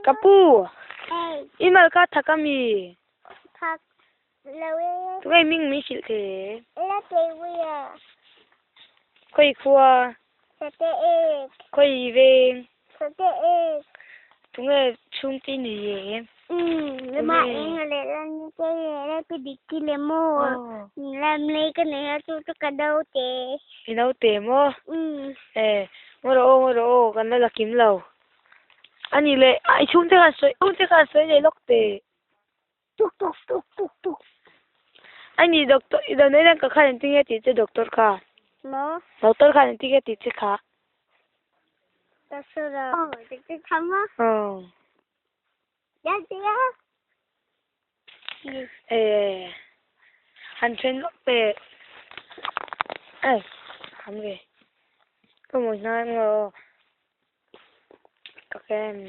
Ka pu, i mal kha thak ami? Thak lo e. Tunge i hming min hrilh thei? La Teiwia. Khawi khua? Sate ek. Khawi veng? Sate ek. Tunge chhungte i nei em? Le ma eng a leh la ni te leh la pi dik ki le maw lam lei ka nei a chu chu ka do te. I no te maw? E ngaw rawh aw ngaw rawh aw kan la la kim lo. A nih leh i chhungte khan sawi chhungte khan sawi nei lawk teh. Tuk tuk tuk tuk tuk. A nih doctor i damdawi hian ka khan engtin nge tih che doctor kha? Maw? Doctor khan engtin nge tih che kha? Ka sawi lo. Aw dik dik tham a. Aw. Ya tia. E han then lawk teh. Ei ham ve. Ka mawi hna em ngaw. Ka ken.